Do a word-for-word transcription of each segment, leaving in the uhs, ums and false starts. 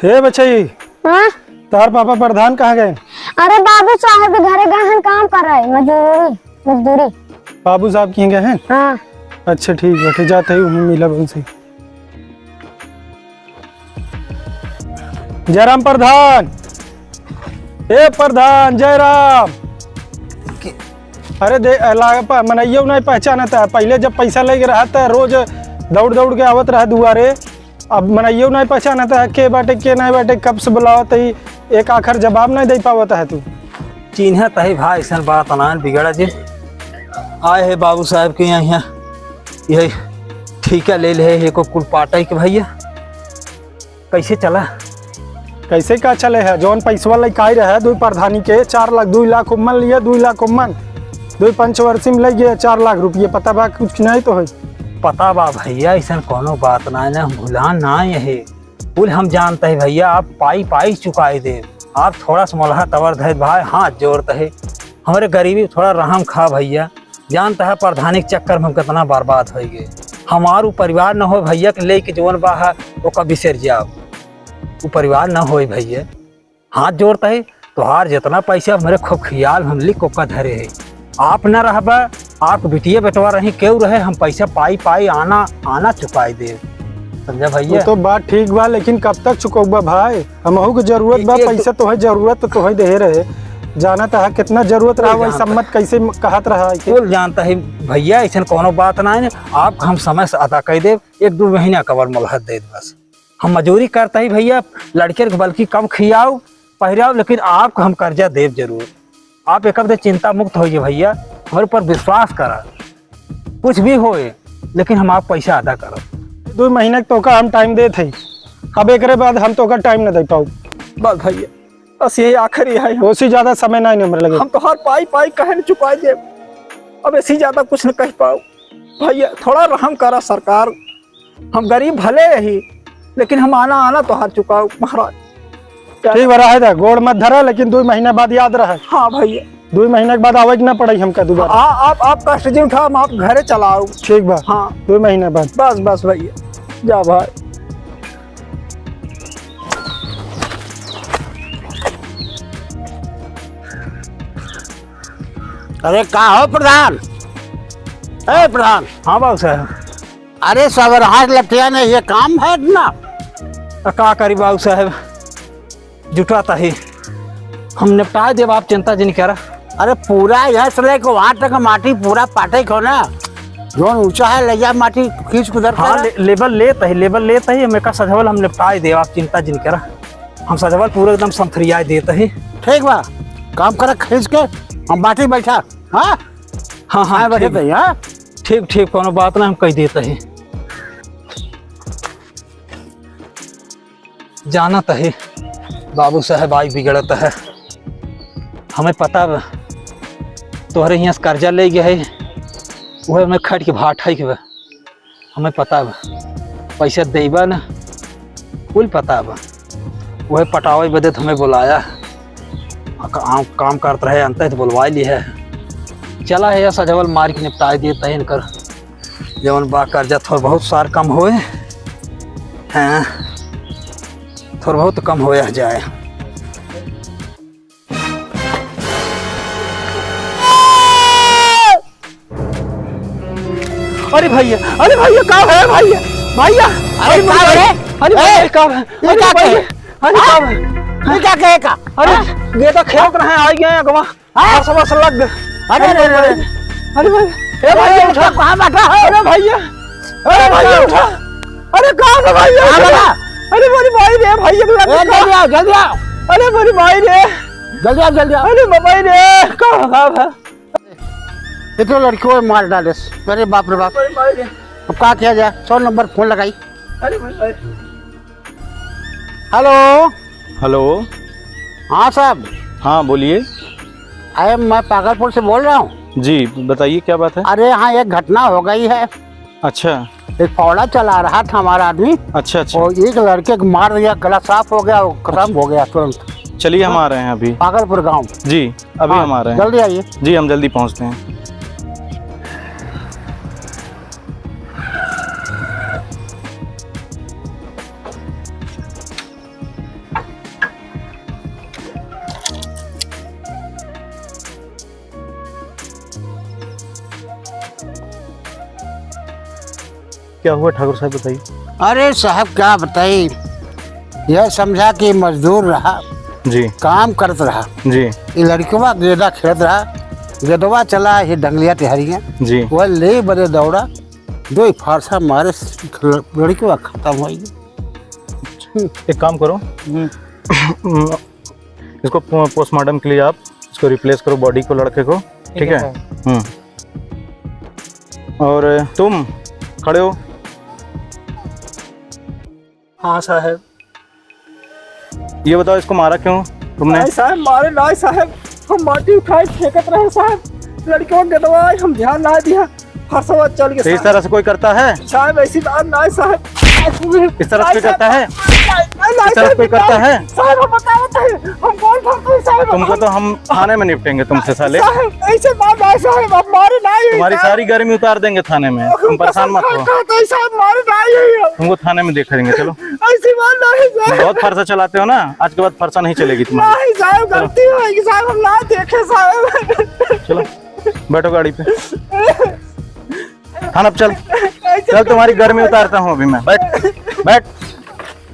ए बच्चई, हाँ? तोहार पापा प्रधान कहाँ गए? अरे बाबू साहब के घरे गए हैं काम करे, मजदूरी, मजदूरी। बाबू साहब के गए हैं? हाँ। अच्छा ठीक बाटे, जात ही उन्हें मिलब उनसे। जयराम प्रधान, ए प्रधान, जयराम। अरे दे, ला-, प-, मनइयो नहीं पहचानत है। पहिले जब पैसा लेके रहा त रोज दौड़ दौड़ के आवत रहा दुआरे। अब मनइयो नहीं पहचानत है, के बाटे, के नहीं बाटे, कब से बुलावत ही, एक आखर जवाब नहीं दे पावत है तू। चिन्हत है भाई, ऐसन बात ना बिगड़ा जी। आए है बाबू साहब के यहाँ, यहाँ यही ठीका ले ले है, एको कुल पाटई के भैया। कैसे चला? कैसे का चले है? जौन पैसवा लइकाई रहे दुई प्रधानी के, चार लाख, दुई लाख उम्मन लिए, दुई लाख उम्मन, दुई पंचवर्षी में लइ गए चार लाख रुपये। पता बा कुछ नहीं तो है? पता बा भैया, ऐसन कोनो बात ना है, हम भुलान ना है। कुल हम जानते हैं भैया, आप पाई पाई चुकाई दे। आप थोड़ा सा मोलहा तवर धैत भाई, हाथ जोड़ते है, हमरे गरीबी थोड़ा रहम खा भैया। जानता है प्रधानी के चक्कर में हम कितना बर्बाद होइ गए। हमार उ परिवार न हो भैया के लेके जवन बा है, ओका बिसर जाओ। उ परिवार न होई भैया। हाथ जोड़ता है, तोहार जितना पैसा हमरे खूब ख्याल हम लिख ओका धरे है। आप न रहबा, आप बिटिया बेटवा रही, केहू रहे, हम पैसा पाई पाई आना, आना चुकाई देब। समझा वो भैया? तो बात ठीक बा, लेकिन कब तक चुकौबा भाई? हमहू के जरूरत बा एक, एक पैसा, तोहे जरूरत तो तोहे देहे रहे। जानत हा कितना जरूरत रहा, कुल वही जानता सम्मत कैसे म-, कहत रहा है कि कुल जानता है भैया, ऐसन कोनो बात ना है, आपका हम समय से अदा कर देब, एक दो महीना का और मोहलत दे दे बस। हम मजूरी करता ही भैया, लड़के के बल्कि कम खियाओ, पहिराओ, लेकिन आपका हम कर्जा देब जरूर। आप एक हफ्ते चिंता मुक्त होइए भैया, हमारे ऊपर विश्वास करा, कुछ भी होए, लेकिन हम आप पैसा अदा करब। दो महीना के तोका हम टाइम देत हई, अब एकरे बाद हम तोका टाइम न दे पाऊ। बस भैया, बस यही आखिरी है। ओसी ज्यादा समय ना है हमरे लगे। हम तोहार पाई पाई कहे न चुकाई देब, अब ऐसी ज्यादा कुछ न कह पाऊ। भैया थोड़ा रहम करा सरकार, हम गरीब भले रही, लेकिन हम आना आना तोहार चुकाऊ महाराज। ठीक बा, रहे दे, गोड़ मत धरा, लेकिन दो महीना बाद याद रहे। हाँ भैया। दो महीना के बाद आवे के ना पड़े हमका दोबारा। आ, आप, आप कष्ट जिन उठा, हम आप घरे चलाऊ। ठीक बा। हाँ। दो महीना बाद। बस, बस भैया, जा भाई। अरे का हो प्रधान? ए प्रधान। हाँ बाबू साहब। अरे सब रहा लठिया ने, ये काम है ना? आ, का करी बाबू साहब, जुटाता ही, हम निपटाए देब, आप चिंता जिन करा। अरे पूरा यहाँ से लेके वहाँ तक माटी पूरा पाटे को ना, जौन ऊंचा है ले जा माटी खींच के उधर हाँ, करा। ले, लेबल लेत ही, लेबल लेत ही, हम एका सजवल हम निपटाए देब, आप चिंता जिन करा। हम सजवल पूरा एकदम समथरियाए देत ही। ठीक बा, काम करा खींच के, हम माटी बैठा। हाँ? हाँ, हाँ, हाँ, बैठे ठीक। थे, हाँ? ठीक, ठीक, कोनो बात ना, हम कह देत ही। जानत ही, बाबू साहब आई बिगड़त है। हमें पता बा, तोहरे हियाँ से कर्जा ले गए है, वह हमें खट के भाट है कि बा। हमें पता बा, पैसा देबा ना, कुल पता बा। वह पटावे बदे तो हमें बुलाया, आ, काम, काम करत रहे, अंत तो बुलवा ली है। चला है या सजवल मार के निपटाए देत है इनकर, जवन बा कर्जा थोड़ बहुत सार कम होए, हाँ, थोड़ बहुत कम होया जाए। अरे भैया, अरे भैया, का है भैया? भैया, अरे अरे का भैया, रे? अरे भैया, ए, का है? ये अरे का भैया, कहे? अरे हाँ? का है? ये का कहे का? अरे, हाँ? ये तो खेलत रहे, आ गए अगवा। हाँ? बस, बस लग गए। अरे, अरे, अरे, अरे, अरे। अरे भाई, ए भाई, अरे, उठा। कहाँ बैठा है? अरे भैया, अरे अरे भैया, का उठा। अरे कहाँ से भैया? कहाँ उठा? लगा? अरे मेरी भाई रे, भैया को ए, लगा। जल्दी आओ, जल्दी आओ। अरे मेरी भाई रे। जल्दी आओ, जल्दी आओ। अरे भाई रे, कहाँ, कहाँ है? इतने लड़कियों में मार डाले। अरे बाप रे बाप। अरे भाई रे। अब का किया जाए? सौ नंबर फोन लगाई। अरे भाई, भाई। हेलो। हेलो। हाँ साहब। हाँ, बोलिए। अरे, मैं पागलपुर से बोल रहा हूँ। जी, बताइए, क्या बात है? अरे, यहाँ एक घटना हो गई है। अच्छा। एक फौड़ा चला रहा था हमारा आदमी। अच्छा, अच्छा। और एक लड़के को मार दिया, गला साफ हो गया, वो खत्म हो गया तुरंत। चलिए, हम हाँ। आ रहे हैं अभी। पागलपुर गांव। जी, अभी हाँ, हम आ रहे हैं। जल्दी आइए। जी, हम जल्दी पहुँचते हैं। क्या हुआ ठाकुर साहब, बताइए। अरे साहब, क्या बताई, यह समझा कि मजदूर रहा, जी। काम करत रहा। जी। ये लड़कवा गेदा खेलत रहा, गेदवा चला ही डंगलिया टेहरिया। जी। वह ले बदे दौड़ा, दो ही फारसा मारे, लड़कवा खतम होइ गया। एक काम करो, हम्म। इसको पो-, पोस्टमार्टम के लिए आप इसको रिप्लेस करो, बॉडी को, लड़के को, ठीक ठीक है, है? सर। हम्म। और तुम खड़े हो। हाँ साहब। ये बताओ, इसको मारा क्यों तुमने? नहीं साहब, मारे नहीं साहब, हम माटी उठाए फेंकत रहे साहब, लड़कियों के दवाई हम ध्यान ना दिया, फरसवा चल गया तो इस साहब। तरह से कोई करता है? साहब, ऐसी बात नहीं साहब। इस तरह से कोई करता है? नहीं, नहीं, इस तरह से कोई करता है? साहब, हम बतावत हैं, हम कौन करते हैं साहब? तुमको तो हम थाने में निपटेंगे तुमसे साले। साहब, ऐसे बात नहीं साहब, आप मारे नहीं तुम्हारी साहब। सारी गर्मी उतार देंगे थाने में, तुम परेशान मत हो। करते हैं साहब, मारे नहीं है। तुमको थाने में देखेंगे, चलो। ऐसी बात नहीं साहब। तुम बहुत फरसा चलाते हो ना, आज के बाद फरसा नहीं चलेगी तुम्हारी। नहीं साहब, चलो। गलती होगी साहब, हम ना देखे साहब। चलो, बैठो गाड़ी पे। थाना पे चल। चल, तुम्हारी गर्मी उतारता हूँ अभी मैं। बैठ, बैठ,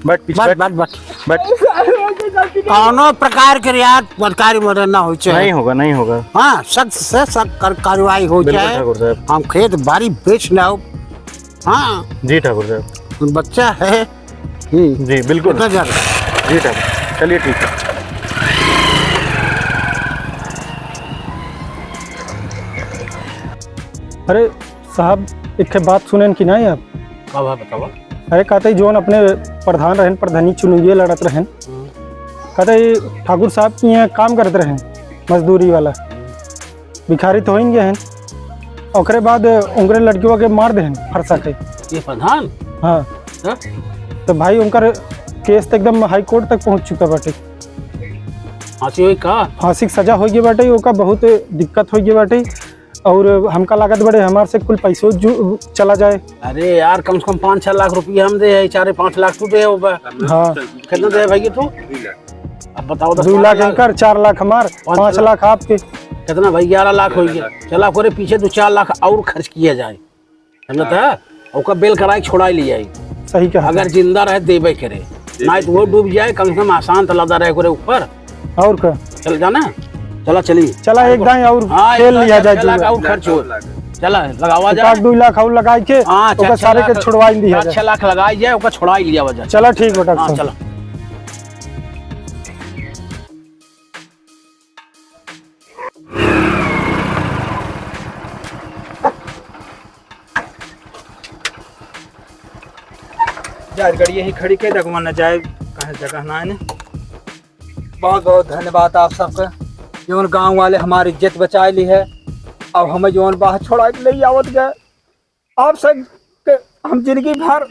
बैठ पीछे, बैठ, बैठ। बैठ, बैठ। कौनो प्रकार के रियायत पटकारी मर्डर ना होइ चाहे। नहीं होगा, नहीं होगा। हाँ, सख्त से सख्त कर-, कार्रवाई होइ बिल्कुल चाहे। ठाकुर साहब। हम खेत बारी बेच ना हो। हाँ। जी ठाकुर साहब। बच्चा है। हम्म। जी, बिल्कुल। इतना ज्यादा। जी ठाकुर, चलिए ठीक है। अरे, साहब, एक ठे बात सुनेन कि नाहीं आप? का बात बतावा? अरे, कहते ही जौन अपने प्रधान रहेन, प्रधानी चुनाव लड़त रहेन। हम्म। कहते ही ठाकुर साहब के यहाँ काम करत रहेन, मजदूरी वाला। भिखारी तो होइन गए हैं। ओकरे बाद उनकरे लड़कियों के मार देहेन फरसा के। ये प्रधान? हाँ। हाँ? तो भाई, उनकर केस तो एकदम हाई कोर्ट तक पहुँच चुका बाटे। फांसी होई का? फांसी के सजा होइ गई बाटे, ओका बहुत दिक्कत होइ गई बाटे। और हमका लागत बड़े हमार से कुल पैसो जु-, चला जाए। अरे यार, कम से कम पाँच छह लाख रुपया हम दे है, चार पाँच लाख तू दे हो बा। हाँ। कितना दे है भैया तू? अब बताओ तो, दो लाख इनकर, चार लाख हमार, पाँच पाँच लाख। लाख आपके। कितना भाई? ग्यारह लाख हो गया। चला, ओकरे पीछे दो चार लाख और खर्च किया जाए, समझता है? ओकर बेल कराए के छोड़ाई ले जाई। सही कहा। अगर जिंदा रहे देबे करे, नहीं तो वो डूब जाए, कम से कम आसान तो लदा रहे ओकरे ऊपर। और का? चल जाना, चला चली। चला एक दाईं और हाँ, खेल एक लिया लाख, जाए छह लाख जुआ। और खर्च हो। चला लगावा एक जाए। लाख दो लाख और लगाई के हाँ, अच्छा, ओकर सारे के छुड़वाई लिया जाए। छह लाख लगाई जाए, ओकर छुड़ाई लिया जाए। चला ठीक बा डॉक्टर हाँ, साहब। चला। जा, गाड़ी यहीं खड़ी कर, डगवा न जाए, कहाँ जगह ना है ने। बहुत बहुत धन्यवाद आप सबका, जौन गाँव वाले हमार इज्जत बचाए ली है। अब हमें जौन बाहर छोड़ा के ले आवत गए, आप सब के हम जिंदगी भर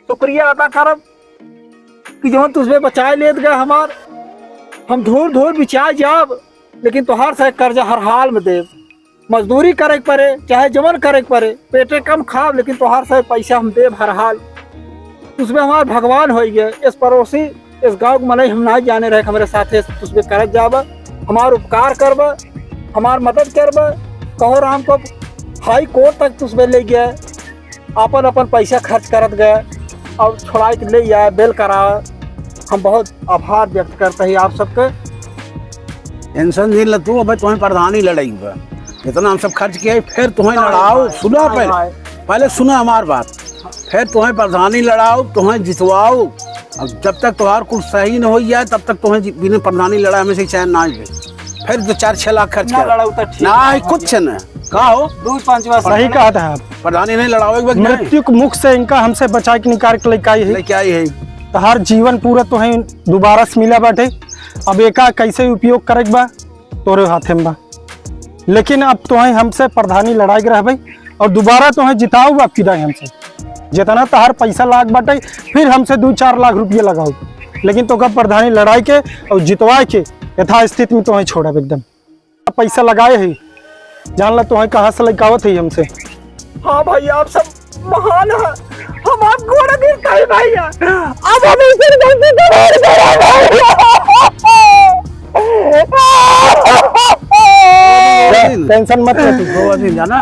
शुक्रिया अदा करब कि जौन तुझे बचाए लेत गए हमार। हम धूर धूर बिचाए जाब, लेकिन तोहार से कर्जा हर हाल में देब। मजदूरी करे के पड़े, चाहे जवन करे के पड़े, पेटे कम खाब, लेकिन तोहार से पैसा हम देब हर हाल। तुझे हमार भगवान होइ गए, इस पड़ोसी इस गाँव के मनई हम नाहीं जाने रहे, हमरे साथे तुझे करत जाबा, हमार उपकार करबा, हमार मदद करबा। कहो राम को हाई कोर्ट तक तुझे ले गया, अपन अपन पैसा खर्च करत गया और छुड़ाई के ले आए, बेल कराए। हम बहुत आभार व्यक्त करते हैं आप सबके। टेंशन नहीं ल तू, अबे तुम्हें प्रधानी लड़ाई बा, इतना हम सब खर्च किया है, फिर तुम्हें नहीं, लड़ाओ। नहीं, सुना नहीं, पहले, नहीं। पहले सुना हमार बात। फिर तुम्हें प्रधानी लड़ाओ, तुम्हें जितवाओ। अब जब तक तुम्हार कुछ सही न हो जाए, तब तक तुम्हें जि-, बिना प्रधानी लड़ाए हमें से चैन ना आए। फिर दो चार छह लाख खर्च ना कर। लड़ाओ तो ठीक ना, है। कुछ न। का हो? दो पाँच बार सही कहा था आप। प्रधानी नहीं लड़ाओ एक बार नहीं। मृत्यु के मुख से इनका हमसे बचा के निकाल के लेके आई है। लेके आई है। तो हर जीवन पूरा तुम्हें दोबारा से मिला बाटे। अब एका कैसे उपयोग करे के बा, तोरे हाथे में बा। लेकिन अब तोहें हमसे प्रधानी लड़ाई के रहबे और दोबारा तोहें जिताऊ अब की दाई हमसे। जितना तहार पैसा लाग बाटे, फिर हमसे दो चार लाख रुपया लगाऊ, लेकिन तोका प्रधानी लड़ाई के और जितवाए के यथास्थिति में तोहें छोड़ब एकदम। पैसा लगाए है, जान ला तोहें कहाँ से लइकावत है हमसे। हाँ भाई, आप सब महान है, हम आप गोड़ गिरता है भैया, अब हम ऐसे गलती दोबारा करब भैया। टेंशन मत ले तू। दो दिन जाना।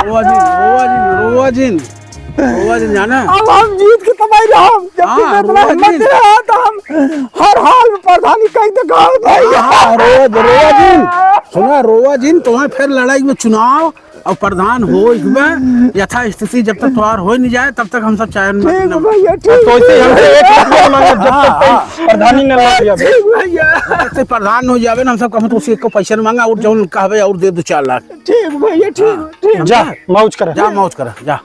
रोवा जिन, रोवा जिन, रोवा जिन, रोवा जिन, जाना। अब हम जीत के तबाही रहब, जब हाँ, तक इतना रोवा हिम्मत जिन। रहा तो हम हर हाल में प्रधानी कह दे गाँव भाई। हाँ, हाँ, रोवा, रोवा जिन, सुना, रोवा जिन, तुम्हें फिर लड़ाई में चुनाव और प्रधान हो, इसमें यथा स्थिति जब तक तोहार हो नहीं जाए, तब तक हम सब चाहे न-, ठीक न-, भैया, ठीक। तो ऐसे ही हमसे एक लाख रुपया मांगे, जब तक हाँ, हाँ। प्रधानी न लग जावे। ठीक भैया। जब तक प्रधान हो जावे ना, हम सब कहूँ तो उसी को पैसा न मांगा और जौन कहवे और दे दो चार लाख। ठीक भैया, ठीक, हाँ। ठीक। जा, मौज कर। जा, मौज कर, जा।